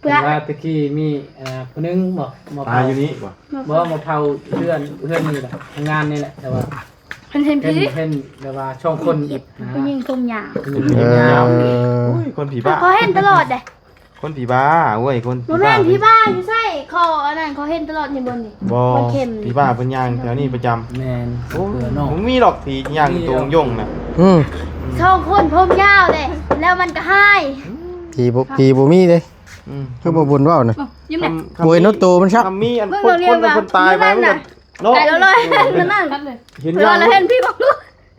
ເພື່ອ ເພາະວ່າແຕ່ກີ້ມີ ເອີ ຜູ້ໜຶ່ງ ມາ ມາ ຕາຍຢູ່ນີ້ບໍ່? ບໍ່ ມາເຝົ້າເຮືອນ ເຮືອນນີ້ແຫຼະ ໂຮງງານນີ້ແຫຼະ ແຕ່ວ່າ ເພິ່ນເຫັນຜີ ເຫັນ ເຫັນແບບວ່າສອງຄົນ ເຫັນຜູ້ຍິງຜົມຍາວ ຜູ້ຍິງຜົມຍາວ ເອີ ໂອ້ຍ ຄົນຜີບ້າ ເຂົາເຫັນຕະຫຼອດເດ້ ຄົນຜີບ້າ ໂອ້ຍ ຄົນຜີບ້າ ບໍ່ແມ່ນຜີບ້າຢູ່ໃສ ຂໍອັນນັ້ນ ເຂົາເຫັນຕະຫຼອດໃນບ່ອນນີ້ ບໍ່ ມັນເຂັມ ຜີບ້າເພິ່ນຍ່າງແຖວນີ້ປະຈຳ ແມ່ນ ໂອ້ຍ ເພື່ອນ້ອງ ບໍ່ມີດອກຜີຍ່າງຕົງຍົງນະ ອືມ ສອງຄົນຜົມຍາວເດ້ ແລ້ວມັນກໍຮ້າຍ ອືມ ຜີບໍ່ ຜີບໍ່ມີເດ້ ອືມ ຄືບໍ່ບຸນເວົ້ານະ ເອົ້າ ຍິ້ມແຫຼະ ບໍ່ເຫັນເອົາໂຕມັນຊະ ທຳມີອັນຄົນ ຄົນຕາຍໄປມັນກໍເນາະ ຕາຍແລ້ວເລີຍ ເຫັນຍ່າງ ເຫັນຜີບໍ່ຮູ້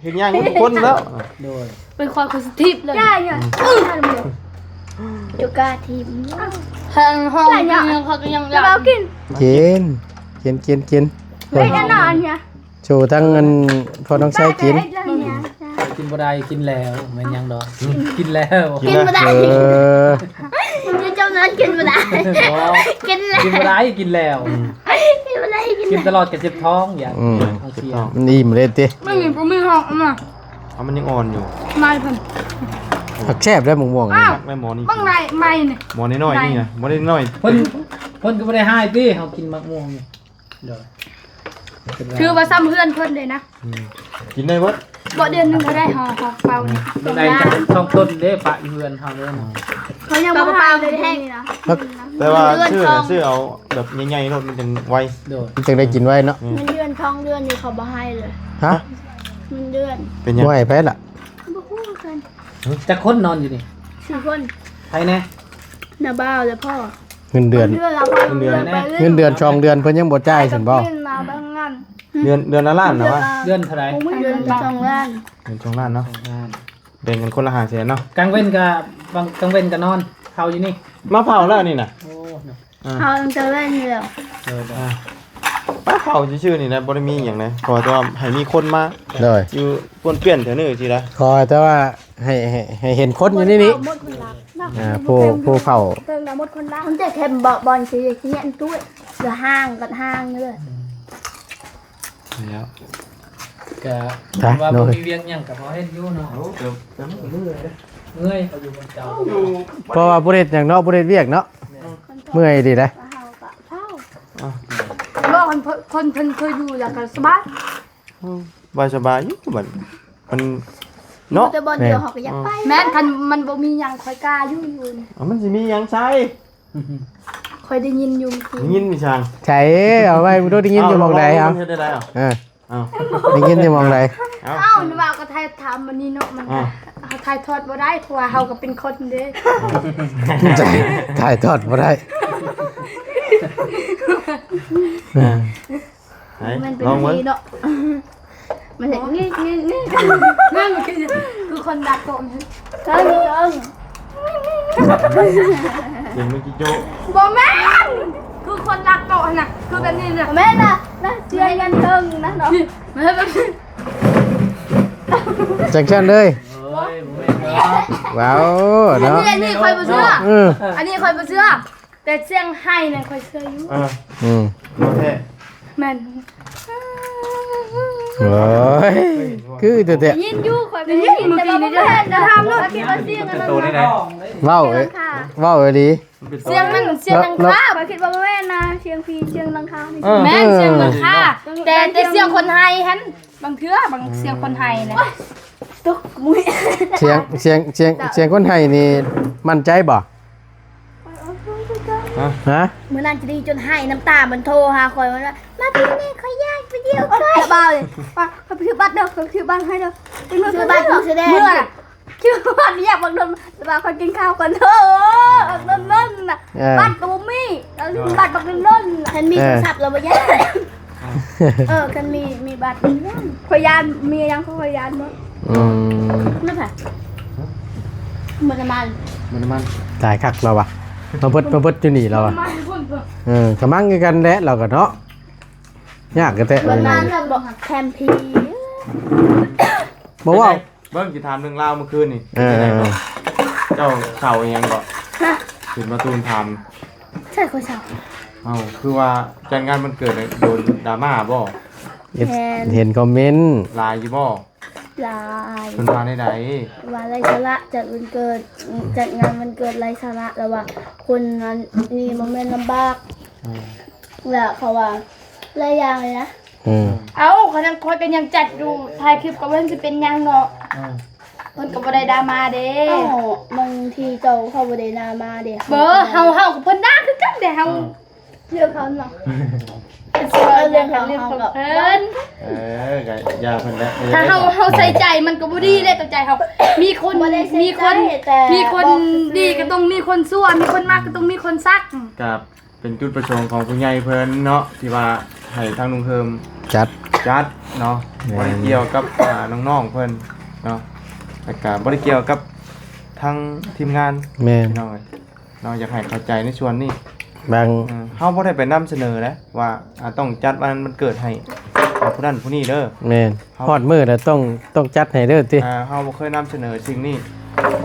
ເຫັນຍ່າງຄົນແລ້ວ ໂດຍ ເປັນຄວາມໂພຊິທີບເລີຍ ຢ່າ ຢ່າ ອືມ ຈຸກາທີມ ທາງຫ້ອງກິນ ເຂົາກໍຍັງຢາກກິນ ກິນ ກິນ ກິນ ກິນ ເຮັດຫຍັງເນາະອັນເນີ້ຍ ໂຊທັງອັນພໍ່ນ້ອງຊາຍກິນ ກິນບໍ່ໄດ້ ກິນແລ້ວ ແມ່ນຫຍັງດອກ ກິນແລ້ວ ກິນບໍ່ໄດ້ ເອີ ຢູ່ຈຳນັ້ນກິນບໍ່ໄດ້ ກິນແລ້ວ ກິນບໍ່ໄດ້ ກິນແລ້ວ ອືມ ກິນບໍ່ໄດ້ ກິນ ກິນຕະຫຼອດກໍເຈັບທ້ອງ ຢ່າ ອືມ ເຈັບທ້ອງ ມັນອີ່ມເລີຍຕິ ມັນບໍ່ມີທ້ອງ ເອົາມາ ເອົາ ມັນຍັງອ່ອນຢູ່ ໄມ້ເພິ່ນ ຜັກແຊບເດ້ ໝາກມ່ວງນີ້ ອ້າວ ແມ່ໝໍນີ້ ບັກໄມ້ ໄມ້ນີ້ ໝໍນ້ອຍໆນີ້ນະ ບໍ່ໄດ້ນ້ອຍ ເພິ່ນ ເພິ່ນກໍບໍ່ໄດ້ຮ້າຍຕິ ເຮົາກິນໝາກມ່ວງນີ້ ໂດຍ ຖືວ່າຊ່ຳເຮືອນເພິ່ນເດ້ນະ ອືມ ກິນໄດ້ເບິດ ບໍ່ ເດືອນໜຶ່ງກໍໄດ້ຫໍ່ ຫໍ່ເປົ່ານີ້ ໄດ້ສອງຕົ້ນເດ້ ປະຢູ່ເຮືອນເຮົາເດ້ ເຂົາຍັງບໍ່ເປົ່າເປົ່າເລີຍແທ້ນີ້ນະ ແຕ່ວ່າຊື້ ຊື້ເອົາແບບໃຫຍ່ໆໂລດ ມັນຈັ່ງໄວ ໂດຍ ມັນຈັ່ງໄດ້ກິນໄວເນາະ ແມ່ນ ເງິນເດືອນສອງເດືອນນີ້ເຂົາບໍ່ໃຫ້ເລີຍ ຮະ ເງິນເດືອນ ເປັນຫຍັງ ບໍ່ໃຫ້ໃຜລະ ບໍ່ຮູ້ຄືກັນ ຈັກຄົນນອນຢູ່ນີ້ ສີ່ຄົນ ໃຜແດ່ ນ້າບ່າວ ແລະ ພໍ່ ເງິນເດືອນ ເງິນເດືອນລະ ເງິນເດືອນ ເງິນເດືອນສອງເດືອນເພິ່ນຍັງບໍ່ຈ່າຍຊັ້ນບໍ່ ເດືອນ ເດືອນລະລ້ານນະວະ ເດືອນເທົ່າໃດ ເດືອນສອງລ້ານ ເດືອນສອງລ້ານເນາະ ສອງລ້ານ ແບ່ງກັນຄົນລະຫ້າແສນເນາະ ກາງເວັນກະ ບາງກາງເວັນກະນອນເຝົ້າຢູ່ນີ້ ມາເຝົ້າແລ້ວນີ້ນະ ໂອ້ ອ່າ ເຮົາຕ້ອງເດີນຢູ່ແລ້ວ ເອີ ອ່າ ໄປເຝົ້າຊື່ໆນີ້ແຫຼະ ບໍ່ໄດ້ມີຫຍັງນະ ຂໍແຕ່ວ່າໃຫ້ມີຄົນມາ ໂດຍ ຢູ່ປ້ວນປ່ຽນແຖວນີ້ຊີ້ລະ ຂໍແຕ່ວ່າໃຫ້ ໃຫ້ ໃຫ້ເຫັນຄົນຢູ່ໃນນີ້ ອ່າ ຜູ້ ຜູ້ເຝົ້າ ເຖິງລະໝົດຄົນລາວ ມັນຈະເຂັມບໍ່ ບ່ອນຊິຂຽນຕຸ້ຍ ຫຼື ຫ່າງກັນຫ່າງເດີ ແລ້ວ ກະ ວ່າບໍ່ມີວຽກຫຍັງກະພໍເຮັດຢູ່ເນາະ ໂອ້ ເອີ ເມື່ອຍ ເມື່ອຍ ເຂົາຢູ່ເມືອງເກົ່າ ເພາະວ່າບໍ່ໄດ້ເຮັດຫຍັງເນາະ ບໍ່ໄດ້ເຮັດວຽກເນາະ ແມ່ນ ເມື່ອຍດີເດ້ ເຮົາກະເຝົ້າ ອ່າ ບໍ່ ຄົນ ຄົນເພິ່ນເຄີຍຢູ່ແລ້ວກະສະບາຍ ອືມ ສະບາຍ ສະບາຍຢູ່ບັດ ມັນເນາະ ແຕ່ບ່ອນດຽວເຮົາກະຢາກໄປ ແມ່ນ ຄັນມັນບໍ່ມີຫຍັງຂ້ອຍກ້າຢູ່ ຢູ່ນີ້ ເອົ້າ ມັນຊິມີຫຍັງໃສ່ ຂ້ອຍໄດ້ຍິນຢູ່ເມື່ອກີ້ ໄດ້ຍິນມີຊ່າງ ໃສ ເອົາໄວ້ ບໍ່ໄດ້ຍິນຢູ່ໝ່ອງໃດ ເອົ້າ ເຮັດໄດ້ ເອີ ເອົ້າ ໄດ້ຍິນຢູ່ໝ່ອງໃດ ເອົ້າ ເອົ້າ ວ່າກໍຖ່າຍທຳອັນນີ້ເນາະ ມັນ ອ່າ ເຮົາຖ່າຍທອດບໍ່ໄດ້ ເພາະວ່າເຮົາກໍເປັນຄົນເດ້ ຖ່າຍ ຖ່າຍທອດບໍ່ໄດ້ ອ່າ ໄປ ມັນເປັນ ລອງເບິ່ງ ເນາະ ມັນເຮັດງຶກງຶກງຶກ ນັ້ນມັນຄື ຄືຄົນດັກໂຕະ ເທິງ ເທິງ ສຽງມັນຈິໂຈະ ບໍ່ແມ່ນ ຄືຄົນດັກໂຕະຫັ້ນນະ ຄືແບບນີ້ນະ ບໍ່ແມ່ນນະ ນະ ສຽງມັນເທິງນະເນາະ ມັນເຮັດແບບນີ້ ຈັ່ງຊັ້ນເລີຍ ໂອ້ຍ ບໍ່ແມ່ນດອກ ວ້າວ ເນາະ ອັນນີ້ ອັນນີ້ຂ້ອຍບໍ່ເຊື່ອ ເອີ ອັນນີ້ຂ້ອຍບໍ່ເຊື່ອ ແຕ່ສຽງໄຫ້ນັ້ນຂ້ອຍເຊື່ອຢູ່ ເອີ ອືມ ບໍ່ແທ້ ແມ່ນ ໂອ້ຍ ຄືແທ້ໆ ໄດ້ຍິນຢູ່ ຂ້ອຍກໍໄດ້ຍິນເມື່ອກີ້ນີ້ເດ້ ແຕ່ວ່າບໍ່ແມ່ນ ຖາມໂລດ ຄິດວ່າສຽງອັນນັ້ນ ເວົ້າ ເວົ້າອີ່ຫຼີ ສຽງມັນ ສຽງຫຼັງຄາ ຂ້ອຍຄິດວ່າບໍ່ແມ່ນນະ ສຽງຜີ ສຽງຫຼັງຄາ ເອີ ແມ່ນ ສຽງຫຼັງຄາ ແຕ່ ແຕ່ສຽງຄົນໄຫ້ຫັ້ນ ບາງເທື່ອ ບາງ ສຽງຄົນໄຫ້ນະ ໂອ້ຍ ຕົກມຸ້ຍ ສຽງ ສຽງ ສຽງ ສຽງຄົນໄຫ້ນີ້ໝັ້ນໃຈບໍ່? ຮະ? ມື້ນັ້ນຈີ່ດີຈົນໄຫ້ ນ້ຳຕາມັນໂທຫາຂ້ອຍ ມັນວ່າ ມາພີ້ແນ່ ຂ້ອຍຢາກໄປດຽວຂ້ອຍ ລະບາຍ ວ່າ ຂ້ອຍໄປຊື້ບັດເດີ ຂ້ອຍໄປຊື້ບັດໃຫ້ເດີ ຊື້ບັດ ຊື້ແດງ ຊື້ບັດ ຢາກບັກດົນ ລະບາຍ ຂ້ອຍກິນເຂົ້າກ່ອນເດີ ບັກດົນໆນະ ເອີ ບັດກໍບໍ່ມີ ລະບັດບັກດົນໆ ຄັນມີ ເອີ ໂທລະສັບລະບໍ່ຢາກ ເອີ ຄັນມີ ມີບັດ ຂ້ອຍຢ້ານ ມີຫຍັງຂ້ອຍຢ້ານໝົດ ອືມ ນັ້ນແຫຼະ ໝົດນ້ຳມັນ ໝົດນ້ຳມັນ ຕາຍຄັກລາວວ່າ ມາເບິດ ມາເບິດຢູ່ນີ້ລາວວ່າ ເອີ ກະມັງຄືກັນແຫຼະລາວກະເນາະ ຍາກກະແຕະ ເບິດນ້ຳແລ້ວບໍ່ ແຄມພີ ບໍ່ເວົ້າ ເບິ່ງ ຊິຖາມເລື່ອງລາວມື້ຄືນນີ້ ເອີ ເຈົ້າເຊົາອີ່ຫຍັງເກາະ ຮະ ຂຶ້ນມາຕູນຖາມ ໃຊ່ ຂ້ອຍເຊົາ ເອົ້າ ຄືວ່າຈັດງານວັນເກີດໂດນດຣາມາບໍ່? ເຫັນ ແມ່ນ ເຫັນຄອມເມັນຫຼາຍຢູ່ບໍ່? ຫຼາຍ ເພິ່ນວ່າແນວໃດ? ວ່າໄຮ້ສາລະ ຈັດວັນເກີດ ຈັດງານວັນເກີດໄຮ້ສາລະ ແລ້ວວ່າຄົນອັນນີ້ບໍ່ແມ່ນລຳບາກ ອືມ ແລ້ວເຂົາວ່າຫຼາຍຢ່າງເລີຍນະ ອືມ ເອົ້າ ຂະໜາດຂ້ອຍກໍຍັງຈັດຢູ່ ຖ່າຍຄລິບກໍບໍ່ເຫັນຊິເປັນຫຍັງເນາະ ອືມ ເພິ່ນກໍບໍ່ໄດ້ດຣາມາເດ້ ເອົ້າ ບາງທີເຈົ້າເຂົາບໍ່ໄດ້ດຣາມາເດ້ ບໍ່ ເຮົາ ເຮົາກັບເພິ່ນດ່າຄືກັນເດ້ ເຮົາ ອືມ ເລື່ອງເຂົາເນາະ ເລື່ອງເຂົາ ເລື່ອງຂອງເພິ່ນ ເອີ ກໍຢ່າເພິ່ນແຫຼະ ຖ້າເຮົາ ເຮົາໃສ່ໃຈມັນກໍບໍ່ດີເດ້ ຕໍ່ໃຈເຮົາ ມີຄົນ ມີຄົນ ມີຄົນດີກໍຕ້ອງມີຄົນຊົ່ວ ມີຄົນມັກກໍຕ້ອງມີຄົນຊັກ ກໍເປັນຈຸດປະສົງຂອງຜູ້ໃຫຍ່ເພິ່ນເນາະ ທີ່ວ່າໃຫ້ທາງລຸງເຮີມຈັດ ຈັດເນາະ ແມ່ນ ບໍ່ໄດ້ກ່ຽວກັບ ອ່າ ນ້ອງໆເພິ່ນເນາະ ແລ້ວກໍບໍ່ໄດ້ກ່ຽວກັບທາງທີມງານ ແມ່ນ ພີ່ນ້ອງເອີຍ ເນາະ ຢາກໃຫ້ເຂົ້າໃຈໃນສ່ວນນີ້ ບາງ ເອີ ເຮົາບໍ່ໄດ້ໄປນຳສະເໜີນະວ່າ ອ່າ ຕ້ອງຈັດວັນເກີດໃຫ້ ອ່າ ຜູ້ນັ້ນຜູ້ນີ້ເດີ ແມ່ນ ເຮົາ ຮອດມື້ແລ້ວຕ້ອງ ຕ້ອງຈັດໃຫ້ເດີຕິ ອ່າ ເຮົາບໍ່ເຄີຍນຳສະເໜີສິ່ງນີ້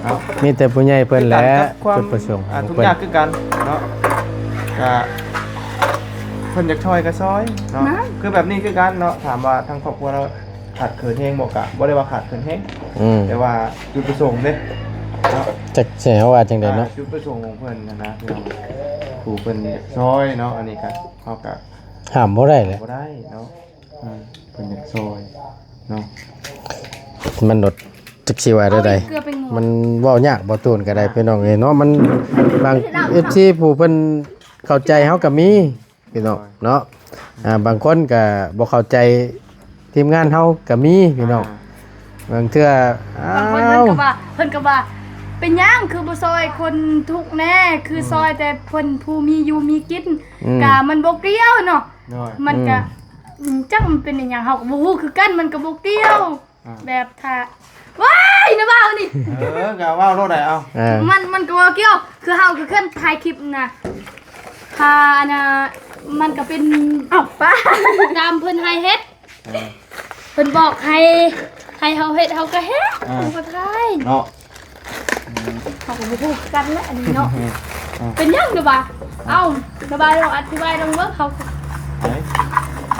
ເນາະ ມີແຕ່ຜູ້ໃຫຍ່ເພິ່ນແຫຼະ ຄືກັນກັບຄວາມ ຈຸດປະສົງ ອ່າ ທຸກຍາກຄືກັນເນາະ ກະເພິ່ນຢາກຊ່ອຍກໍຊ່ອຍເນາະ ຄືແບບນີ້ຄືກັນເນາະ ຖາມວ່າທາງຄອບຄົວລາວ ຂາດເຂີນແຮງບໍ່ ກະບໍ່ໄດ້ວ່າຂາດເຂີນແຮງ ອືມ ແຕ່ວ່າຈຸດປະສົງເດ້ເນາະ ຈັກຊິເຮົາວ່າຈັ່ງໃດເນາະ ອ່າ ຈຸດປະສົງຂອງເພິ່ນຫັ້ນນະ ທີ່ວ່າຜູ້ເພິ່ນຢາກຊ່ອຍເນາະ ອັນນີ້ກະເຮົາກະຫ້າມບໍ່ໄດ້ແຫຼະ ບໍ່ໄດ້ເນາະ ອ່າ ເພິ່ນຢາກຊ່ອຍເນາະ ມັນໂດດ ຈັກຊິວ່າແນວໃດ ມັນເວົ້າຍາກ ບໍ່ຕູນກໍໄດ້ ພີ່ນ້ອງເອີຍເນາະ ມັນ ບາງເອັຟຊີຜູ້ເພິ່ນເຂົ້າໃຈເຮົາກໍມີ ພີ່ນ້ອງເນາະ ອ່າ ບາງຄົນກໍບໍ່ເຂົ້າໃຈທີມງານເຮົາກໍມີພີ່ນ້ອງ ອ່າ ບາງເທື່ອ ບາງຄົນເພິ່ນກໍວ່າ ເພິ່ນກໍວ່າ ເປັນຫຍັງຄືບໍ່ຊ່ອຍຄົນທຸກແດ່ ຄື ອືມ ຊ່ອຍແຕ່ເພິ່ນຜູ້ມີຢູ່ມີກິນ ອືມ ກະມັນບໍ່ກ່ຽວເນາະ ໂດຍ ມັນກະ ອືມ ອືມ ຈັກມັນເປັນອີຫຍັງ ເຮົາກໍບໍ່ຮູ້ຄືກັນ ມັນກໍບໍ່ກ່ຽວ ອ່າ ແບບຖ້າ ວ້າຍ ນະບ່າວນີ້ ເອີ ກໍເວົ້າໂລດໄດ໋ ເອົາ ເອີ ມັນ ມັນກໍບໍ່ກ່ຽວ ຄືເຮົາກໍເຄີຍຖ່າຍຄລິບນະ ຖ້າອັນນ່າ ມັນກໍເປັນ ເອົ້າ ຕາມເພິ່ນໃຫ້ເຮັດ ເອີ ເພິ່ນບອກໃຫ້ ໃຫ້ເຮົາເຮັດ ເຮົາກໍເຮັດ ອ່າ ເຮົາກໍຖ່າຍເນາະ ເຮົາກໍບໍ່ຮູ້ຄືກັນແຫຼະອັນນີ້ເນາະ ອ່າ ເປັນຫຍັງນະບ່າວ ເອົ້າ ນະບ່າວລອງອະທິບາຍລອງເບິ່ງ ເຮົາ ໄປ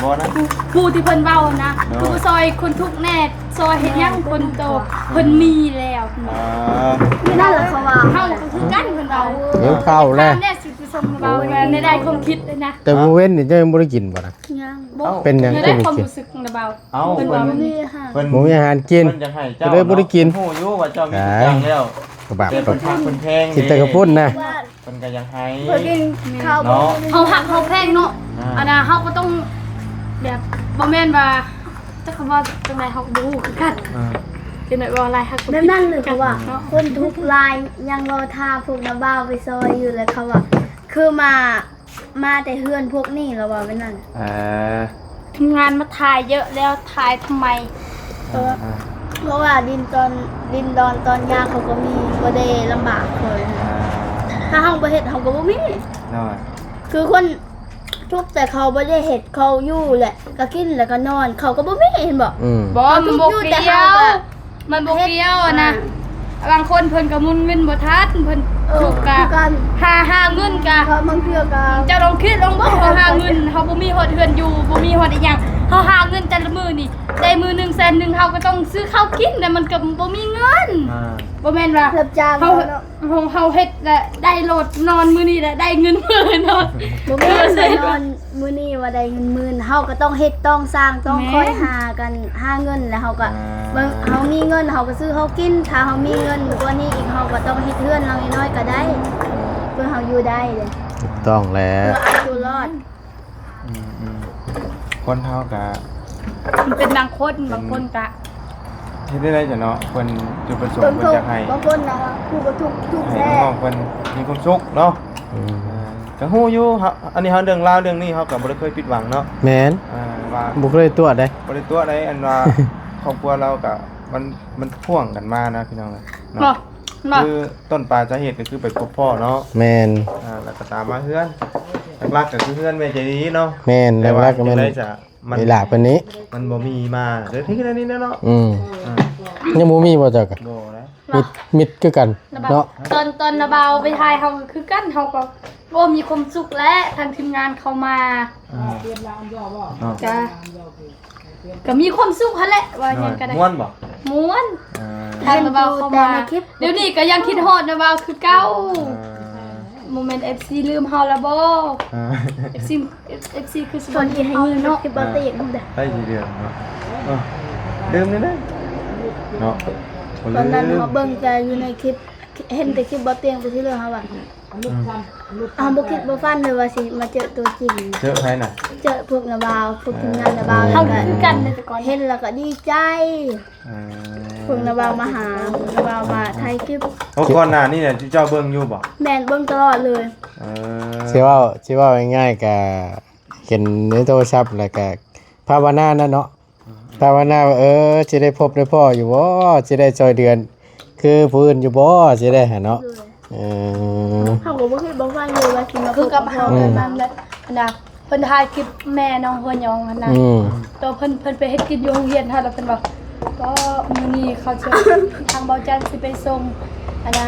ບໍ່ນະ ຜູ້ ຜູ້ທີ່ເພິ່ນເວົ້ານະ ໂດຍ ຄືບໍ່ຊ່ອຍຄົນທຸກແດ່ ຊ່ອຍເຮັດຫຍັງຄົນໂຕ ເພິ່ນມີແລ້ວ ອ່າ ນັ້ນແຫຼະເຂົາວ່າ ເຮົາກໍຄືກັນ ເພິ່ນເວົ້າ ຫິວເຂົ້າແລ້ວ ແນ່ ຊິໄປສົ່ງນະບ່າວ ແນວໃດ ຄວາມຄິດເລີຍນະ ແຕ່ມື້ເວັນນີ້ເຈົ້າຍັງບໍ່ໄດ້ກິນບໍ່ນະ? ຍັງ ບໍ່ ເປັນຫຍັງ ແນວໃດ ຄືບໍ່ກິນ ຄວາມຮູ້ສຶກນະບ່າວ? ເອົ້າ ເພິ່ນວ່າ ເພິ່ນບໍ່ມີອາຫານກິນ ເພິ່ນຢາກໃຫ້ເຈົ້າ ກໍເລີຍບໍ່ໄດ້ກິນ ເນາະ ຮູ້ຢູ່ວ່າເຈົ້າມີທຸກຢ່າງແລ້ວ ກໍບາບ ເປັນຄົນຮັກຄົນແພງ ກິນແຕ່ເຂົ້າປຸ້ນນະ ເພິ່ນກໍຢາກໃຫ້ ເພິ່ນກິນເຂົ້າ ເນາະ ເຮົາຮັກເຮົາແພງເນາະ ອ່າ ອັນນ່າ ເຮົາກໍຕ້ອງແບບ ບໍ່ແມ່ນວ່າ ຈັກຄຳວ່າຈັ່ງໃດ ເຮົາກໍບໍ່ຮູ້ຄືກັນ ອ່າ ຈັ່ງໃດ ເວົ້າຫຼາຍ ຮັກ ແບບນັ້ນເລີຍ ເຂົາວ່າ ເນາະ ຄົນທຸກຫຼາຍ ຍັງລໍຖ້າພວກນ້າບ່າວໄປຊ່ອຍຢູ່ ແລ້ວເຂົາວ່າ ຄືມາ ມາແຕ່ເຮືອນພວກນີ້ລະວ່າແບບນັ້ນ ເອີ ທີມງານມາຖ່າຍເຍາະແລ້ວ ຖ່າຍທຳໄມ? ເອີ ອ່າ ເພາະວ່າດິນຕອນ ດິນດອນຕອນຫຍ້າເຂົາກໍມີ ບໍ່ໄດ້ລຳບາກເຂົາ ອ່າ ຖ້າເຮົາບໍ່ເຮັດເຮົາກໍບໍ່ມີ ໂດຍ ຄືຄົນທຸກແຕ່ເຂົາບໍ່ໄດ້ເຮັດ ເຂົາຢູ່ແຫຼະ ກໍກິນແລ້ວກໍນອນ ເຂົາກໍບໍ່ມີ ເຫັນບໍ່? ອືມ ບໍ່ ມັນບໍ່ກ່ຽວ ມັນບໍ່ກ່ຽວນະ ອ່າ ບາງຄົນເພິ່ນກໍໝູນເງິນບໍ່ທັນ ເພິ່ນ ເອີ ທຸກກະ ຄືກັນ ຫາ ຫາເງິນກະ ບາງເທື່ອກະ ເຈົ້າລອງຄິດລອງເບິ່ງ ເຮົາຫາເງິນ ເຮົາບໍ່ມີຮອດເຮືອນຢູ່ ບໍ່ມີຮອດອີ່ຫຍັງ ເຮົາຫາເງິນແຕ່ລະມື້ນີ້ ໄດ້ມື້ໜຶ່ງແສນໜຶ່ງ ເຮົາກໍຕ້ອງຊື້ເຂົ້າກິນ ແຕ່ມັນກໍບໍ່ມີເງິນ ອ່າ ບໍ່ແມ່ນວ່າ ຮັບຈ້າງ ເຮົາ ເຮົາເນາະ ເຮົາ ເຮົາເຮັດແລ້ວໄດ້ໂລດ ນອນມື້ນີ້ແລ້ວໄດ້ເງິນໝື່ນໂລດ ບໍ່ແມ່ນວ່ານອນມື້ນີ້ວ່າໄດ້ເງິນໝື່ນ ເຮົາກໍຕ້ອງເຮັດຕ້ອງສ້າງ ຕ້ອງ ແມ່ນ ຄ່ອຍຫາກັນຫາເງິນ ແລ້ວເຮົາກໍ ອ່າ ເບິ່ງ ເຮົາມີເງິນເຮົາກໍຊື້ເຮົາກິນ ຖ້າເຮົາມີເງິນກວ່ານີ້ອີກ ເຮົາກໍຕ້ອງເຮັດເຮືອນຫຼັງນ້ອຍໆກໍໄດ້ ເພື່ອເຮົາຢູ່ໄດ້ເດ້ ຖືກຕ້ອງແລ້ວ ເພື່ອເອົາຕົວລອດ ອືມໆ ຄົນເຮົາກະ ມັນເປັນບາງຄົນ ເປັນ ບາງຄົນກະ ເຮັດໄດ້ໃດຊະເນາະ ເພິ່ນຈຸດປະສົງເພິ່ນຢາກໃຫ້ ບາງຄົນນະ ຜູ້ກໍທຸກ ທຸກແທ້ ໃຫ້ນ້ອງເພິ່ນມີຄວາມສຸກເນາະ ອືມ ອ່າ ກໍຮູ້ຢູ່ ເຮົາ ອັນນີ້ເຮົາເລື່ອງລາວເລື່ອງນີ້ເຮົາກໍບໍ່ໄດ້ເຄີຍຜິດຫວັງເນາະ ແມ່ນ ອ່າ ວ່າ ບໍ່ເຄີຍຕົວະເດ້ ບໍ່ໄດ້ຕົວະໃດ ອັນວ່າ ຄອບຄົວລາວກໍ ມັນ ມັນພ່ວງກັນມານະ ພີ່ນ້ອງເນາະ ເນາະ ຄືຕົ້ນປາຍສາເຫດກໍຄືໄປພົບພໍ້ເນາະ ແມ່ນ ອ່າ ແລ້ວກໍຕາມມາເຮືອນ ຫຼັກໆກໍຄືເຮືອນແມ່ໃຈດີເນາະ ແມ່ນ ແຕ່ວ່າ ຫຼັກໆກໍແມ່ນ ຈັ່ງໃດຊະ ມັນ ເວລາເພິ່ນນີ້ ມັນບໍ່ມີມາເດີ ຄືແນວນີ້ແຫຼະເນາະ ອືມ ອ່າ ຍັງບໍ່ມີບໍ່ເຈົ້າກະ ບໍ່ນະ ມິດ ມິດຄືກັນເນາະ ຕອນ ຕອນນ້າບ່າວໄປຖ່າຍເຮົາກໍຄືກັນ ເຮົາກໍ ໂອ້ ມີຄວາມສຸກແຫຼະ ທາງທີມງານເຂົ້າມາ ອ່າ ກະ ກະມີຄວາມສຸກຫັ້ນແຫຼະ ວ່າຫຍັງກໍໄດ້ ມ່ວນບໍ່? ມ່ວນ ອ່າ ທາງລາວເຂົ້າມາ ດຽວນີ້ກໍຍັງຄິດຮອດນະບ່າວຄືເກົ່າ. ອ່າ ບໍ່ແມ່ນເອັຟຊີລືມເຮົາລະບໍ່? ອ່າ ເອັຟຊີ ເອັຟຊີຄືຊິບໍ່ຄິດເຮົາເນາະ. ໃຜຊິລືມເນາະ? ເອີ ລືມແນ່ເນາະ. ຕອນນັ້ນເຮົາເບິ່ງແຕ່ຢູ່ໃນຄລິບ ເຫັນແຕ່ຄລິບບໍ່ຕຽງໄປທີ່ເລື່ອງເຮົາວ່າ ອືມ ເຮົາບໍ່ຄິດບໍ່ຝັນເລີຍວ່າຊິມາເຈີຕົວຈິງ. ເຈີໃຜນະ? ເຈີພວກນະບ່າວ ພວກທີມງານນະບ່າວ. ເອີ ເຮົາຄືກັນເລີຍແຕ່ກ່ອນ ເຫັນແລ້ວກໍດີໃຈ. ເອີ ພວກນະບ່າວມາຫາ ພວກນະບ່າວມາຖ່າຍຄລິບ. ໂອ້ ກ່ອນໜ້ານີ້ນະ ເຈົ້າເບິ່ງຢູ່ບໍ່? ແມ່ນ ເບິ່ງຕະຫຼອດເລີຍ. ເອີ ຊິເວົ້າ ຊິເວົ້າງ່າຍໆ ກະເຫັນໃນໂທລະສັບ ແລ້ວກະພາວະນານະເນາະ. ພາວະນາວ່າ ເອີ ຊິໄດ້ພົບໄດ້ພໍ້ຢູ່ບໍ່? ຊິໄດ້ຊ່ອຍເດືອນຄືຜູ້ອື່ນຢູ່ບໍ່? ຊິໄດ້ຫັ້ນເນາະ. ໂດຍ ເອີ ເຮົາກໍບໍ່ຄິດບໍ່ຝັນເລີຍວ່າຊິມາພົບກັບເຮົາ. ອືມ ແບບນັ້ນແຫຼະນະ ເພິ່ນຖ່າຍຄລິບແມ່ນ້ອງຫົວຫຍອງຫັ້ນນະ. ອືມ ໂຕເພິ່ນ ເພິ່ນໄປເຮັດກິນຢູ່ໂຮງຮຽນຫັ້ນ ແລ້ວເພິ່ນວ່າ ກໍມື້ນີ້ເຂົາຊິ ທາງເບົາຈັນຊິໄປສົ່ງ ອັນນ່າ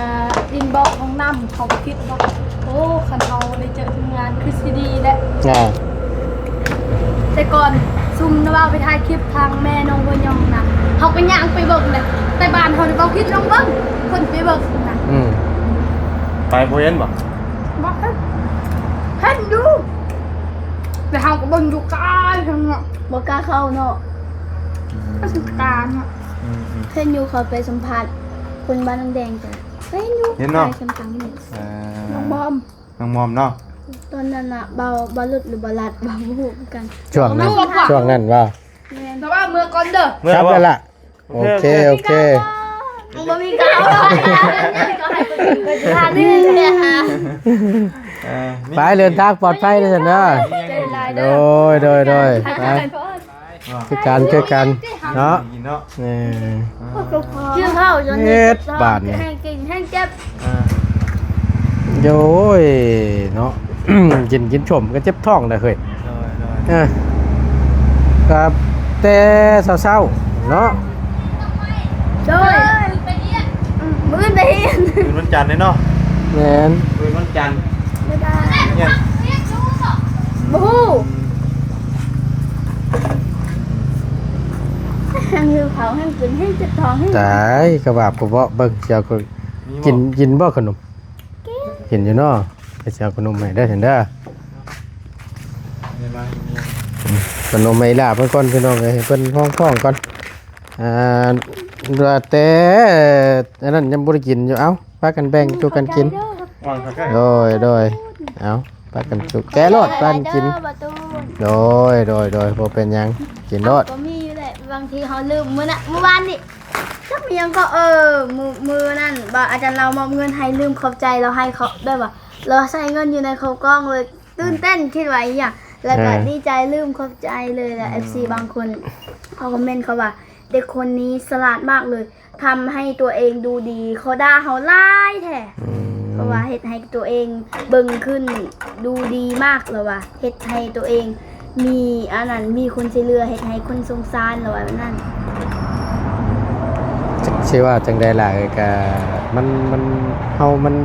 ອິນບັອກຫ້ອງນ້ຳ. ເຮົາກໍຄິດວ່າ ໂອ້ ຄັນເຮົາໄດ້ເຈີທີມງານຄືຊິດີແຫຼະ. ອ່າ ແຕ່ກ່ອນຊຸມນະບ່າວໄປຖ່າຍຄລິບທາງແມ່ນ້ອງຫົວຫຍອງນະ ເຮົາກໍຍ່າງໄປເບິ່ງແຫຼະ ແຕ່ບ້ານເຮົານີ້ບໍ່ຄິດລອງເບິ່ງ ເພິ່ນໄປເບິ່ງນະ. ອືມ ໄປບໍ່ເຫັນບໍ່? ບໍ່ເຫັນ ເຫັນຢູ່ ແຕ່ເຮົາກໍເບິ່ງຢູ່ໄກຫັ້ນເນາະ ບໍ່ກ້າເຂົ້າເນາະ. ອືມ ກໍຊິການເນາະ. ອືມໆ ເຫັນຢູ່ ເຂົາໄປສຳພາດຄົນບ້ານນ້ຳແດງ ກໍເຫັນຢູ່ ເຫັນເນາະ ໄປສຳພາດ. ເອີ ນ້ອງມອມ ນ້ອງມອມເນາະ. ຕອນນັ້ນນະ ເບົາ ເບົາຫຼຸດ ຫຼື ເບົາລັດ ເບົາບໍ່ຮູ້ຄືກັນ ຊ່ວງນັ້ນ ຊ່ວງນັ້ນວ່າ. ແມ່ນ ແຕ່ວ່າເມືອກ່ອນເດີ ເມືອ ກັບແລ້ວລະ. ໂອເຄ ໂອເຄ ໂອເຄ ບໍ່ມີກາວ ເອີ ໄປເດີນທາງປອດໄພເດີຊັ້ນເດີ. ໂດຍ ໂດຍ ໂດຍ ໄປ ຄືກັນ ຄືກັນເນາະ. ເອີ ກິນເຂົ້າຈົນເຈັບທ້ອງ ແຮງກິນແຮງເຈັບ. ອ່າ ໂອ້ຍເນາະ ກິນ ກິນສົ້ມກໍເຈັບທ້ອງໄດ້ເຮີ້ຍ. ໂດຍໆ ເອີ ກໍແຕ່ເຊົ້າໆເນາະ. ໂດຍ ມື້ອື່ນໄປຮຽນ ມື້ວັນຈັນເດ້ເນາະ. ແມ່ນ ມື້ວັນຈັນ ບາຍບາຍ ຮຽນ ບໍ່ຮູ້. ແຮງຫິວເຂົ້າ ແຮງກິນ ແຮງເຈັບທ້ອງ ແຮງ ຕາຍ ກະບາບກະເບາະ. ເບິ່ງ ຊິເອົາ ກິນ ກິນບໍ່ຂະໜົມ? ກິນ ກິນຢູ່ເນາະ. ໄປຊິເອົາຂະໜົມໃຫ້ເດີ ເຫັນເດີ. ຂະໜົມໃຫ້ອີ່ຫຼ້າເພິ່ນກ່ອນ ພີ່ນ້ອງເອີຍ ໃຫ້ເພິ່ນຮ້ອງໆກ່ອນ. ອ່າ ວ່າແຕ່ອັນນັ້ນຍັງບໍ່ໄດ້ກິນຢູ່. ເອົ້າ ພາກັນແບ່ງສູ່ກັນກິນ. ໂດຍ ໂດຍ ເອົາ ພາກັນຈຸ ແກະໂລດ ພາກັນກິນ. ໂດຍ ໂດຍ ໂດຍ ບໍ່ເປັນຫຍັງ ກິນໂລດ. ກໍມີຢູ່ແຫຼະ ບາງທີເຮົາລືມ. ມື້ນະ ມື້ວານນີ້ ຈັກມີຫຍັງກໍ ເອີ ມື້ ມື້ນັ້ນວ່າອາຈານລາວມອບເງິນໃຫ້ ລືມຂອບໃຈລາວ ໃຫ້ເຂົາ ແບບວ່າລາວໃສ່ເງິນຢູ່ໃນເຂົ້າກ່ອງເລີຍ ຕື່ນເຕັ້ນ ຄິດວ່າອີ່ຫຍັງ ແລ້ວກໍ ເອີ ດີໃຈ ລືມຂອບໃຈເລີຍ. ແລ້ວ ອືມ ເອັຟຊີບາງຄົນເຂົາຄອມເມັນເຂົາວ່າ ເດັກຄົນນີ້ສະຫຼາດມາກເລີຍ ທຳໃຫ້ຕົວເອງດູດີ ເຂົາດ່າເຮົາຫຼາຍແທ້. ອືມ ເພາະວ່າເຮັດໃຫ້ຕົວເອງເບິ່ງຂຶ້ນ ດູດີມາກ ລາວວ່າ ເຮັດໃຫ້ຕົວເອງມີອັນນັ້ນ ມີຄົນຊ່ວຍເຫຼືອ ເຮັດໃຫ້ຄົນສົງສານ ລາວວ່າແບບນັ້ນ. ຊິວ່າຈັ່ງໃດລະ ກະມັນ ມັນ ເຮົາມັນ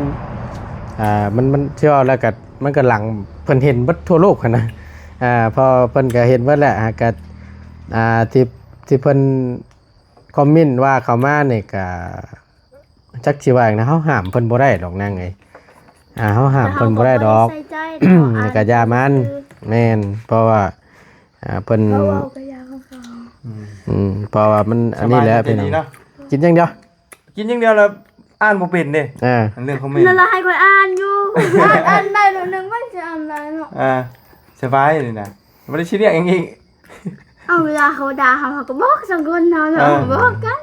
ອ່າ ມັນ ມັນ ຊິເວົ້າແລ້ວກະ ມັນກະຫຼັງ ເພິ່ນເຫັນເບິດທົ່ວໂລກຫັ້ນນະ. ອ່າ ເພາະເພິ່ນກະເຫັນເບິດແຫຼະ ຫາກະ ອ່າ ທີ່ ທີ່ເພິ່ນ ຄອມເມັນວ່າເຂົ້າມານີ້ກະ ຈັກຊິວ່າຫຍັງນະ ເຮົາຫ້າມເພິ່ນບໍ່ໄດ້ດອກນາງເອີຍ. ອ່າ ເຮົາຫ້າມເພິ່ນບໍ່ໄດ້ດອກ ແຕ່ເຮົາກໍບໍ່ໄດ້ໃສ່ໃຈ ນີ້ກະຢ່າມັນ. ແມ່ນ ເພາະວ່າ ອ່າ ເພິ່ນ ເຂົາເວົ້າກະຢ່າຂອງເຂົາ. ອືມ ອືມ ເພາະວ່າມັນອັນນີ້ແຫຼະ ພີ່ນ້ອງ ກິນຢ່າງດຽວ ກິນຢ່າງດຽວ ແລ້ວອ່ານບໍ່ເປັນເດ້. ອ່າ ອັນເລື່ອງຄອມເມັນນັ້ນລະ ໃຫ້ຂ້ອຍອ່ານຢູ່ ອ່ານ ອ່ານໄດ້ໜ້ອຍໜຶ່ງ ມັນຊິອ່ານໄດ້ເນາະ. ອ່າ ສະບາຍນີ້ນະ ບໍ່ໄດ້ຊິລຽກຫຍັງອີກ. ເອົາ ເວລາເຂົາດ່າເຮົາ ເຮົາກໍບອກສອງຄົນເຮົາເນາະ. ເອີ ບອກກັນ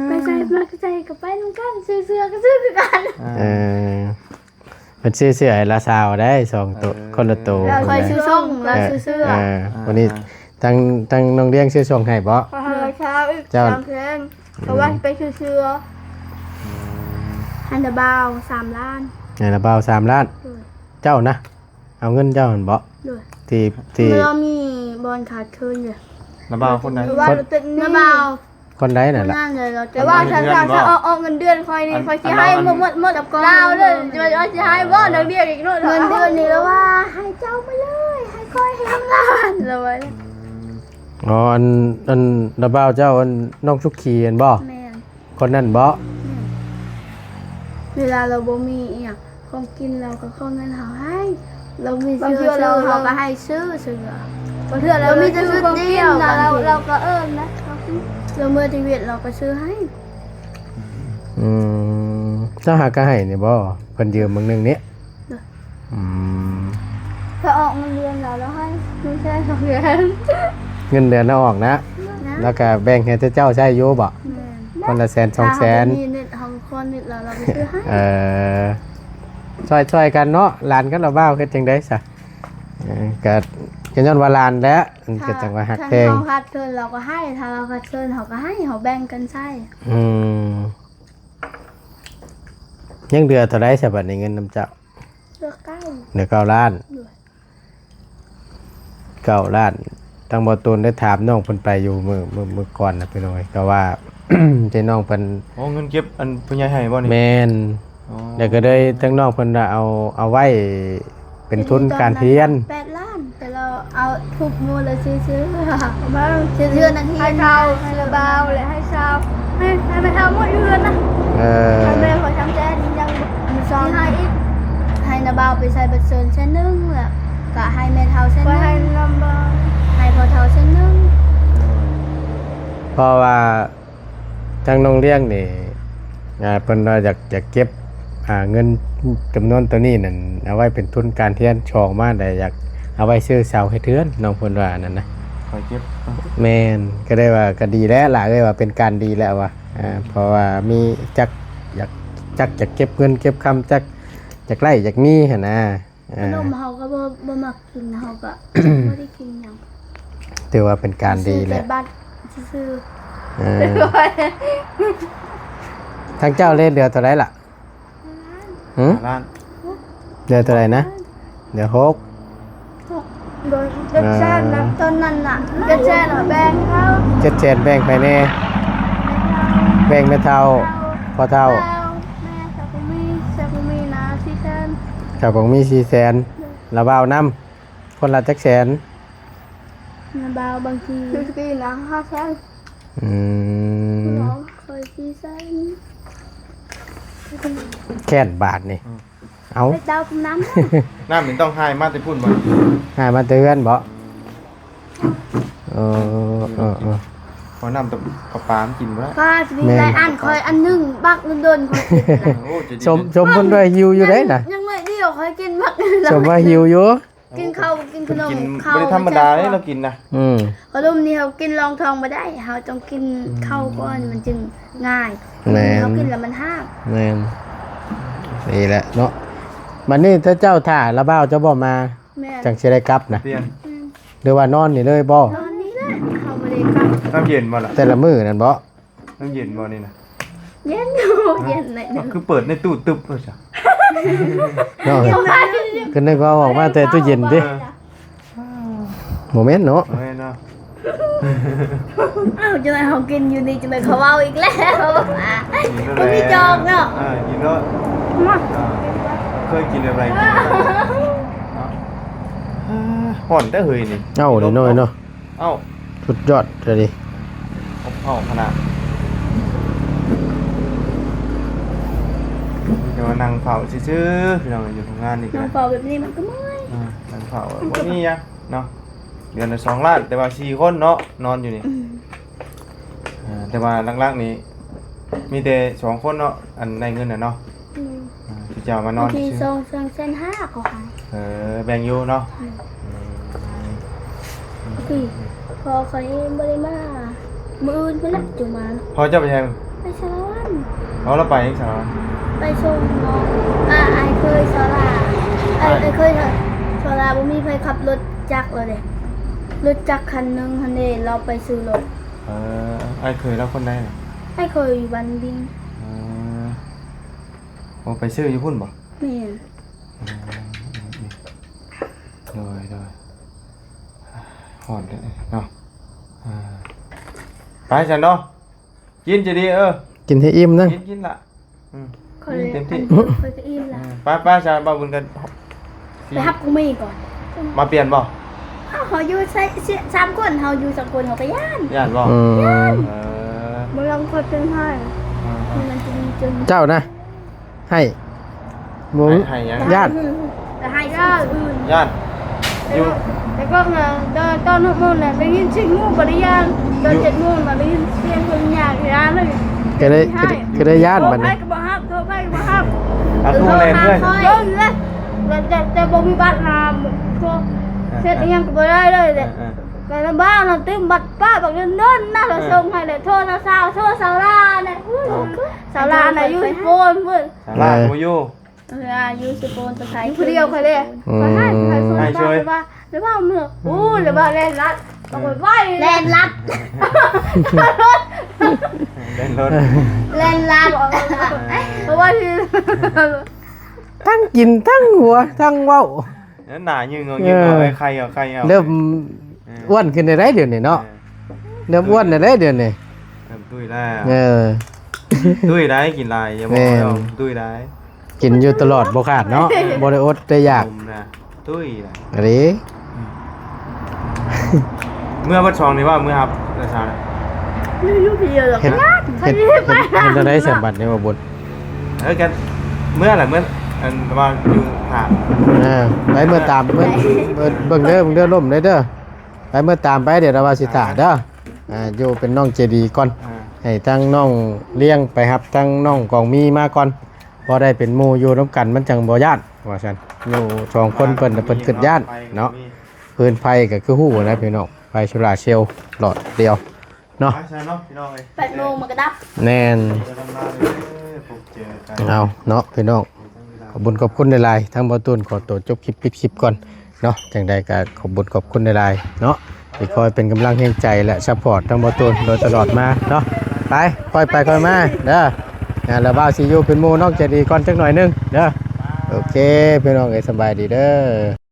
ໄປໃສມາໃສກໍໄປນຳກັນ ຊື້ເສື້ອກໍຊື້ຄືກັນ. ເອີ ເພິ່ນຊື້ເສື້ອໃຫ້ລາວຊາວໄດ້ສອງໂຕ. ເອີ ຄົນລະໂຕ. ຂ້ອຍຊື້ສົ່ງ ລາວຊື້ເສື້ອ. ເອີ ວັນນີ້ ອ່າ ທາງ ທາງນ້ອງລ້ຽງຊື້ສົ່ງໃຫ້ບໍ່? ເອີ ເຈົ້າ ສາມແສນ ເພາະວ່າຊິໄປຊື້ເສື້ອ. ໃຫ້ລະບ່າວສາມລ້ານ. ໃຫ້ລະບ່າວສາມລ້ານ. ໂດຍ ເຈົ້ານະ ເອົາເງິນເຈົ້າຫັ້ນບໍ່? ໂດຍ ທີ່ ທີ່ ລາວມີບ່ອນຂາດເຂີນຢູ່. ລະບ່າວຄົນໃດ? ລະບ່າວຄົນໃດນັ້ນລະ? ແຕ່ວ່າຖ້າ ຖ້າອອກເງິນເດືອນຂ້ອຍນີ້ ຂ້ອຍຊິໃຫ້ໝົດ ໝົດລາວເລີຍ. ຊິໃຫ້ບໍ່ ດອກເບ້ຍອີກໂລດ. ເງິນເດືອນນີ້ລາວວ່າໃຫ້ເຈົ້າໄປເລີຍ ໃຫ້ຂ້ອຍແຮງລ້ານ ລາວວ່າ. ອືມ ອໍ ອັນ ອັນລະບ່າວເຈົ້າ ອັນນ້ອງສຸຂີແມ່ນບໍ່? ແມ່ນ. ຄົນນັ້ນບໍ່? ແມ່ນ. ເວລາລາວບໍ່ມີອີ່ຫຍັງຂອງກິນ ລາວກໍຂໍເງິນເຮົາໃຫ້. ລາວມີ ບາງເທື່ອ ຊື້ ລາວ ເຮົາກໍໃຫ້ຊື້ ຊື້. ບາງເທື່ອລາວມີແຕ່ຊຸດດຽວ ລາວ ລາວກໍເອີ້ນນະ ລາວເມື່ອຊີວິດລາວກໍຊື້ໃຫ້. ອືມ ເຈົ້າຫາກໍໃຫ້ນີ້ບໍ່? ເພິ່ນຢືມມື້ໜຶ່ງນີ້. ອືມ ເພິ່ນອອກເງິນເດືອນລາວ ລາວໃຫ້ເງິນແສນສອງແສນ. ເງິນເດືອນລາວອອກນະ ນະ ລາວກໍແບ່ງໃຫ້ແຕ່ເຈົ້າໃຊ້ຢູ່ບໍ່? ແມ່ນ. ຄົນລະແສນສອງແສນ ມີເນັດ ເຮົາຂໍເນັດລາວ ລາວກໍຊື້ໃຫ້. ເອີ ຊ່ອຍໆກັນເນາະ ຫຼານກັບລະບ່າວເຮັດຈັ່ງໃດຊະ? ເອີ ກໍ ກໍຍ້ອນວ່າຫຼານແຫຼະ ມັນກໍຈັ່ງວ່າຮັກແພງ. ຖ້າເຮົາຂາດເຂີນລາວກໍໃຫ້ ຖ້າລາວຂາດເຂີນເຮົາກໍໃຫ້ ເຮົາແບ່ງກັນໃຊ້. ອືມ ຍັງເຫຼືອເທົ່າໃດຊະບັດນີ້ ເງິນນຳເຈົ້າ? ເຫຼືອເກົ້າ ເຫຼືອເກົ້າລ້ານ. ໂດຍ ເກົ້າລ້ານ. ທາງບໍ່ຕູນໄດ້ຖາມນ້ອງເພິ່ນໄປຢູ່ມື້ ມື້ ມື້ກ່ອນນະພີ່ນ້ອງເອີຍ ກໍວ່າ ທີ່ນ້ອງເພິ່ນ ອໍ ເງິນເກັບອັນຜູ້ໃຫຍ່ໃຫ້ບໍ່ນີ້? ແມ່ນ. ອໍ ແລ້ວກໍເລີຍທາງນ້ອງເພິ່ນວ່າເອົາ ເອົາໄວ້ເປັນທຶນການຮຽນ. ແປດລ້ານ ແຕ່ລາວເອົາທຸບໝົດເລີຍ ຊື້ ຊື້ເຮືອນນັກຮຽນ ໃຫ້ເຖົ້າ ໃຫ້ລະບ່າວ ແລະໃຫ້ຊາວ ໃຫ້ ໃຫ້ແມ່ເຖົ້າໝົດເຮືອນນະ. ເອີ ໃຫ້ແມ່ຂ້ອຍສາມແສນ ຍັງບໍ່ ມີຊອງໃຫ້ອີກ ໃຫ້ລະບ່າວໄປໃຊ້ບັດເຊີນແສນໜຶ່ງ ແລ້ວກໍໃຫ້ແມ່ເຖົ້າແສນໜຶ່ງ ໃຫ້ພໍ່ເຖົ້າແສນໜຶ່ງ. ເພາະວ່າ ທາງນ້ອງລ້ຽງນີ້ ອ່າ ເພິ່ນວ່າຢາກ ຢາກເກັບ ອ່າ ເງິນຈຳນວນໂຕນີ້ນັ້ນ ເອົາໄວ້ເປັນທຶນການຮຽນ ສອງມາໄດ້ຢາກເອົາໄວ້ຊື້ເສົາເຮັດເຮືອນ ນ້ອງເພິ່ນວ່ານັ້ນນະ. ຂ້ອຍເກັບ. ແມ່ນ. ກໍໄດ້ວ່າກໍດີແລ້ວລະເອີຍ ວ່າເປັນການດີແລ້ວວ່າ ອ່າ ເພາະວ່າມີຈັກ ຢາກ ຈັກຢາກເກັບເງິນເກັບຄຳ ຈັກຢາກໄດ້ຢາກມີຫັ້ນນະ. ເອີ ຂະໜົມເຮົາກໍບໍ່ ບໍ່ມັກກິນ ເຮົາກໍບໍ່ໄດ້ກິນຫຍັງ. ຖືວ່າເປັນການດີແຫຼະ ຊື້ແຕ່ບັດຊື່ໆ. ເອີ ທາງເຈົ້າເລດເຫຼືອເທົ່າໃດລະ? ຫື? ຫ້າລ້ານ. ເຫຼືອເທົ່າໃດນະ? ເຫຼືອຫົກ. ຫົກ ໂດຍ ເຈັດແສນນະ ອ່າ ຕອນນັ້ນນະ ເຈັດແສນເຮົາແບ່ງເຂົາ. ເຈັດແສນແບ່ງໃຜແດ່? ແບ່ງແມ່ເຖົ້າ ພໍ່ເຖົ້າ ແມ່ ສາວກອງມີ ສາວກອງມີນະ ສີ່ແສນ. ສາວກອງມີສີ່ແສນ ລະບ່າວນຳ ຄົນລະຈັກແສນ? ລະບ່າວບາງທີ ຄືປີນະ ຫ້າແສນ. ອືມ ນ້ອງຂ້ອຍສີ່ແສນ. ແຄ້ນບາດນີ້. ອືມ ເອົາ ເຮັດດາວກິນນ້ຳ ນ້ຳນີ້ຕ້ອງຫາຍມາແຕ່ພຸ້ນບໍ່? ຫາຍມາແຕ່ເຮືອນບໍ່? ເອີ ເອີ ເອີ ເອີ ເພາະນ້ຳປະປາມັນກິນບໍ່ໄດ້. ປາຊິມີ ແມ່ນ ຫຼາຍອັນ ຂ້ອຍອັນໜຶ່ງບັກດົນໆ ຂ້ອຍກິນນະ. ໂອ້ ໃຈດີ ສົມ ສົມເພິ່ນວ່າຫິວຢູ່ເດ້ນະ ຍັງໜ້ອຍດຽວຂ້ອຍກິນບັກ. ສົມວ່າຫິວຢູ່ ກິນເຂົ້າ ກິນຂະໜົມ ກິນ ເຂົ້າ ບໍ່ໄດ້ທຳມະດາເດ້ ລາວກິນນະ. ອືມ ຂະໜົມນີ້ເຮົາກິນລອງທ້ອງບໍ່ໄດ້ ເຮົາຕ້ອງກິນ ອືມ ເຂົ້າກ່ອນ ມັນຈຶ່ງງ່າຍ. ແມ່ນ ເຮົາກິນແລ້ວມັນຮາກ. ແມ່ນ ນີ້ແຫຼະເນາະ. ບັດນີ້ຖ້າເຈົ້າຖ້າລະບ່າວເຈົ້າບໍ່ມາ ແມ່ນ ຈັ່ງຊິໄດ້ກັບນະ? ປ່ຽນ ອືມ ຫຼືວ່ານອນນີ້ເລີຍບໍ່? ນອນນີ້ແຫຼະ ເຮົາບໍ່ໄດ້ກັບ. ນ້ຳເຢັນບໍ່ລະ? ແຕ່ລະມື້ນັ້ນບໍ່? ນ້ຳເຢັນບໍ່ນີ້ນະ? ເຢັນຢູ່ ເຢັນໜ້ອຍໜຶ່ງ. ຄືເປີດໃນຕູ້ຕຶບໂລດຊະ ເນາະ. ເຢັນໜ້ອຍໜຶ່ງ ຄືນຶກວ່າອອກມາແຕ່ຕູ້ເຢັນຕິ. ເອີ ບໍ່ແມ່ນເນາະ ບໍ່ແມ່ນເນາະ. ອ້າວ ຈັ່ງໃດເຮົາກິນຢູ່ນີ້ ຈັ່ງໃດເຂົາເວົ້າອີກແລ້ວ. ບໍ່ມີຈອກເນາະ. ເອີ ກິນໂລດ ມາ ເອີ ເຄີຍກິນແບບໃດ ກິນແບບໃດ. ເນາະ ເອີ ຮ້ອນແທ້ເຮີຍນີ້. ເອົ້າ ນ້ອຍໆເນາະ. ເອົ້າ ສຸດຍອດເລີຍ ອົບເອົາຂະໜາດ. ແຕ່ວ່ານັ່ງເຝົ້າຊື່ໆ ພີ່ນ້ອງ ຢູ່ໂຮງງານນີ້ກໍ ນັ່ງເຝົ້າແບບນີ້ມັນກໍເມື່ອຍ. ເອີ ນັ່ງເຝົ້າ ມັນກໍບໍ່ມີຫຍັງເນາະ. ເດືອນລະສອງລ້ານ ແຕ່ວ່າສີ່ຄົນເນາະ ນອນຢູ່ນີ້. ອືມ ເອີ ແຕ່ວ່າຫຼັກໆນີ້ ມີແຕ່ສອງຄົນເນາະ ອັນໄດ້ເງິນນະເນາະ. ອືມ ອ່າ ທີ່ເຈົ້າມານອນ ບາງທີ ຊື່ໆ ສອງ ສອງແສນຫ້າກໍໃຫ້. ເອີ ແບ່ງຢູ່ເນາະ. ອືມ ອືມ ບາງທີພໍ່ຂ້ອຍເອງບໍ່ໄດ້ມາ ມື້ອື່ນພຸ້ນແຫຼະຈຶ່ງມາເນາະ. ພໍ່ເຈົ້າໄປໃສ? ໄປສາລະວັນ. ເອົາ ລາວໄປຫຍັງສາລະວັນ? ໄປສົ່ງນ້ອງ ອາ ອ້າຍເຂີຍສາລາ ອ້າຍ ອ້າຍເຂີຍສາລາ ບໍ່ມີໃຜຂັບລົດຈັກແລ້ວເດ້. ລົດຈັກຄັນໜຶ່ງຫັ້ນເດ້ ລາວໄປຊື້ລົດ. ເອີ ອ້າຍເຂີຍລາວຄົນໃດນະ? ອ້າຍເຂີຍຢູ່ບ້ານດິງ. ເອີ ໂອ້ ໄປຊື້ຢູ່ພຸ້ນບໍ່? ແມ່ນ. ໂດຍ ໂດຍ ຮ້ອນເດ້ເນາະ. ອ່າ ໄປຊັ້ນເນາະ ກິນຈະດີ. ເອີ ກິນໃຫ້ອີ່ມນະ ກິນ ກິນລະ. ອືມ ກິນເຕັມທີ່ ຂ້ອຍກໍອີ່ມລະ. ອືມ ໄປໆ ຊະ ບ່າວບຸນກັນ ໄປຮັບກອງມີກ່ອນ. ມາປ່ຽນບໍ່? ເຮົາຢູ່ໃຊ້ ສາມຄົນ ເຮົາຢູ່ສອງຄົນ ເຮົາກໍຢ້ານ. ຢ້ານບໍ່? ອືມ ຢ້ານ. ເອີ ບໍ່ລອງຄົນເປັນໄຂ້ ເອີ ມັນຈະມີຈົນ ເຈົ້ານະ ໃຫ້ ບໍ່ ໃຫ້ ໃຫ້ຫຍັງ? ຢ້ານ ກໍໃຫ້ຄົນອື່ນ ຢ້ານ. ຢູ່ ແຕ່ກໍ ແຕ່ກໍ ຕອນຫົກໂມງນະ ໄດ້ຍິນສຽງງູ ບໍ່ໄດ້ຢ້ານ. ຕອນເຈັດໂມງນະ ໄດ້ຍິນສຽງຄົນຍ່າງ ຢ້ານເລີຍ. ກໍໄດ້ ກໍໄດ້ຢ້ານບັດນີ້ ໂທໃຜກໍບໍ່ຮັບ ໂທໃຜກໍບໍ່ຮັບ. ອ່ະ ໂທຫາຂ້ອຍ ແຕ່ ແຕ່ບໍ່ມີບັດນະ ໂທເຊັດອີ່ຫຍັງກໍບໍ່ໄດ້ເລີຍ. ເອີ ແຕ່ລະບ້ານນະ ຕື່ມບັດປ້າບັກດົນໆນະ ລະສົ່ງໃຫ້ແຫຼະ. ໂທນະສາວ ໂທສາວລານະ ອຸ້ຍ ສາວລານະຢູ່ສະໂປນພຸ້ນ. ສາວລານ ເອີ ບໍ່ຢູ່ ເອີ ຢູ່ສະໂປນ ໄປຂາຍ ຢູ່ຜູ້ດຽວຂ້ອຍເດ້. ອືມ ຂ້ອຍໃຫ້ ຂ້ອຍໃຫ້ຊ່ວຍ ແຕ່ວ່າ ແຕ່ວ່າເມື່ອ ໂອ້ຍ ແຕ່ວ່າແລ່ນລັດ ເອີ ເອົາໄວ້ ແລ່ນລັດ ແລ່ນລົດ ແລ່ນລັດ ເພາະວ່າ ທັງກິນ ທັງຫົວ ທັງເວົ້າ ແລ້ວໜ້າຍືງເອົາ ເອີ ຍືງເອົາ ໄອ້ໄຂ່ເອົາ ໄຂ່ເອົາ ເລີ່ມ ເອີ ອ້ວນຂຶ້ນໄດ້ດຽວນີ້ເນາະ. ເອີ ເລີ່ມອ້ວນໄດ້ດຽວນີ້ ເລີ່ມຕຸ້ຍແລ້ວ. ເອີ ຕຸ້ຍໄດ້ ກິນຫຼາຍ ຢ່າບອກ ແມ່ນ ເອົາ ຕຸ້ຍໄດ້. ກິນຢູ່ຕະຫຼອດບໍ່ຂາດເນາະ ບໍ່ໄດ້ອົດໄດ້ຢາກ ນະ ຕຸ້ຍນະ ອັນນີ້ ອືມ ເມື່ອວັດຊອງນີ້ວ່າ ເມື່ອຮັບລາຊານະ ຢູ່ຜູ້ດຽວດອກ. ເຮັດ ເຮັດ ເຮັດ ເຮັດຈັ່ງໃດສຳບັດນີ້ວ່າບຸນ? ເອີ ກັນເມື່ອລະ ເມື່ອ ອັນວ່າຢູ່ຖ້າ ເອີ ໄປເມື່ອຕາມ ເມື່ອ ເບິ່ງເດີ ເບິ່ງເດີ ລົມເດີ ເດີ ໄປເມື່ອຕາມໄປ ດຽວລາວວ່າຊິຖ້າເດີ. ອ່າ ຢູ່ເປັນນ້ອງໃຈດີກ່ອນ ອ່າ ໃຫ້ທາງນ້ອງລ້ຽງໄປຮັບທາງນ້ອງກອງມີມາກ່ອນ ພໍໄດ້ເປັນໝູ່ຢູ່ນຳກັນ ມັນຈັ່ງບໍ່ຢ້ານ ວ່າຊັ້ນ. ຢູ່ສອງຄົນເພິ່ນ ເພິ່ນຄິດຢ້ານເນາະ. ຟືນໄຟກໍຄືຮູ້ນະພີ່ນ້ອງ ໄຟໂຊລາເຊວຫຼອດດຽວເນາະ. ໄປຊະເນາະພີ່ນ້ອງເອີຍ ແປດໂມງມັນກໍດັບ. ແມ່ນ ເອົາເນາະພີ່ນ້ອງ ຂອບຄຸນຂອບຄຸນຫຼາຍໆ ທາງບໍ່ຕູນຂໍໂຕຈົບຄລິບ ປິດຄລິບກ່ອນເນາະ. ຈັ່ງໃດກໍຂອບຄຸນຂອບຄຸນຫຼາຍໆເນາະ ທີ່ຄອຍເປັນກຳລັງແຮງໃຈ ແລະ ຊັບພອດທາງບໍ່ຕູນໂດຍຕະຫຼອດມາເນາະ. ໄປ ຄ່ອຍໄປຄ່ອຍມາເດີ ແລ້ວບ່າວຊິຢູ່ເປັນໝູ່ນ້ອງໃຈດີກ່ອນຈັກໜ້ອຍໜຶ່ງເດີ. ໂອເຄ ພີ່ນ້ອງເອີຍ ສະບາຍດີເດີ.